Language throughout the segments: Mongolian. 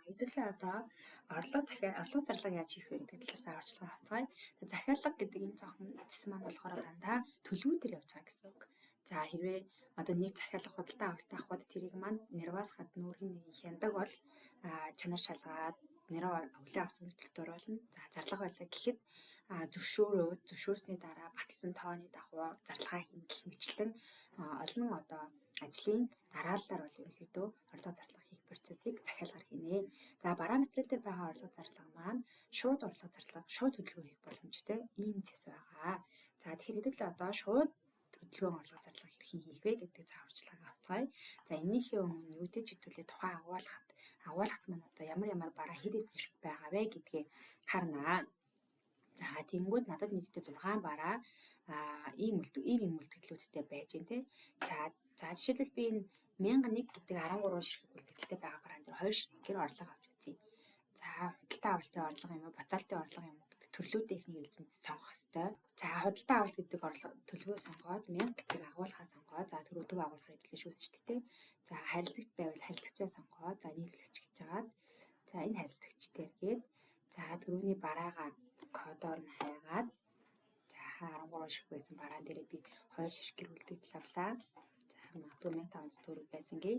Хэдүүлээ одоо орлого захиа орлого зарлага яаж хийх вэ гэдэг талаар зааварчилгаа авцгаая. Захиалга гэдэг энэ цохон цэс маань болохоор дандаа төлөвүү дээр явж байгаа гэсэн үг. За, хэрвээ одоо нэг захиалга худалдаа авалт авахад тэрийг маань нэрваас гадна өөр хэн нэгэн хяндаг бол чанар шалгаад нэрээ хүлээн авсан мэдлэгт оруулна. За, зарлага байлаа гэхэд зөвшөөрсний дараа баталсан тооны дагуу зарлагаа хийнэ гэх мэтлэн олон одоо ажлын дарааллаар бол ерөнхийдөө орлого зарлага хийх процессыг захиалгаар хийнэ. За, бараа материал дээр байгаа орлого зарлага маань шууд орлого зарлага, шууд хөдөлгөөн хийх боломжтой ийм цэс байгаа. За, тэгэхээр хэдүүлээ одоо шууд хөдөлгөөн орлого зарлага хэрхэн хийх вэ гэдэг зааварчилгааг авцгаая. За, энэнийхээ өмнө юу гэж хэдүүлээ тухайн агуулгат маань одоо ямар ямар бараа хэд хэд зэрэг байгаа вэ гэдгээ харнаа. За, тэгэнгүүт надад нийтдээ 6 бараа ийм ийм үлдэгдлүүдтэй байж гин тэ. За, жишээлбэл би энэ 1001 гэдэг 13 ширхэг үлдэгдэлтэй байгаа бараан дээр 2 ширхгээр орлого авч үзье. За, худалдаа авалтын орлого юм уу, буцаалтын орлого юм уу гэдэг төрлүүдээ эхний ээлжинд сонгох ёстой. За, худалдаа авалт гэдэг орлого төлөвөө сонгоод 1000 гэдэг агуулгаа сонгоод, за, түрүү төв агуулгаар хэдүүлээ шүүсэн шүү дээ. За, харилцагч байвал харилцагчаа сонгоод, за, нийлүүлэгч гэж хагаад, за, энэ харилцагч дээр гээд, за, түрүүний бараагаа кодоор нь хайгаад, за, 13 ширхэг байсан бараан дээрээ би 2 ширхгээр үлдэгдэл авлаа. За, магадгүй 1500 төгрөг байсан гээ.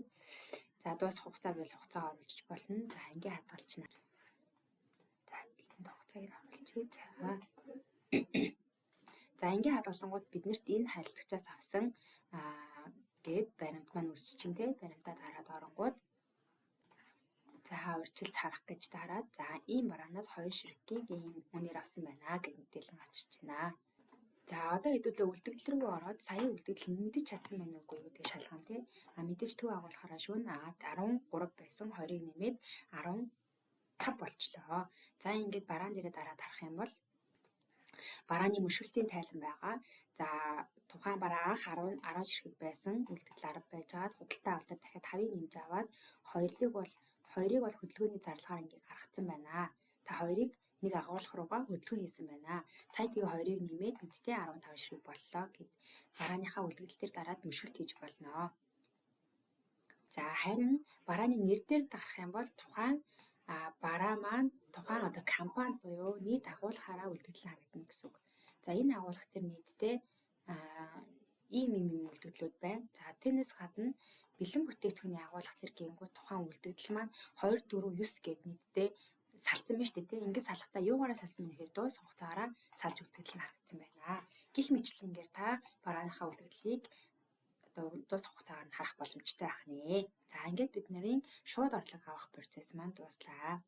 За, дуусах хугацаа байвал хугацаа оруулж болно. За, ингээ хадгалчихна. За, энд хугацааг оруулчихъя. За. За, ингээ хадгалангууд биднэрт энэ харилцагчаас авсан гээд баримт маань үүсэж чинь те, баримтаа дараад оронгууд, за, урьдчилж харах гэж дараад, за, ийм бараанаас 2 ширхгийг ийм үнээр авсан байна гэд мэдээлэл гарч ирж байна. За, одоо хэдүүлээ үлдэгдэл рүү ороод саяын үлдэгдэл нь мэдэж чадсан байна уугүй юу гэдгийг шалгана тий. А мэдээж төв агуулгаараа шүүн 13 байсан 20-ыг нэмээд 15 болчлоо. За, ингээд бараан дээрээ дараад харах юм бол барааны мөшгөлтийн тайлан байгаа. За, тухайн бараа анх 10 ширхэг байсан үлдэгдэл 10 байжгаад худалдаа авалтад дахиад 5-ыг нэмж аваад 2-ыг бол хөдөлгөөний зарлагаар ингээд гаргацсан байна. Та 2-ыг нэг агуулга руугаа хөдөлгөөн хийсэн байна. Сая тэгээ 2-ыг нэмээд нийтдээ 15 ширхэг боллоо гэд барааныхаа үлдэгдэл дээр дараад мөшгөлт хийж болно. За, харин барааны нэр дээр дарах юм бол тухайн бараа маань тухайн одоо компани буюу нийт агуулгаараа үлдэгдэл харагдана гэсэн үг. За, энэ агуулга дээр нийтдээ ийм ийм ийм үлдэгдлүүд байна. За, тэрнээс гадна бэлэн бүтээгдэхүүний агуулга тэр гингүү тухайн үлдэгдэл маань 2 4 9 гэд нийтдээ салцсан байна шүү дээ, тийм. Ингээд салахдаа юугаараа салсан бэ гэхээр дуус хугацаагаараа салж үлдэгдэл нь харагдсан байна. Гэх мэтлэнгээр та барааныхаа үлдэгдлийг одоо дуус хугацаагаар нь харах боломжтой байх нэ. За, ингээд бид нарын шууд орлого авах процесс маань дууслаа.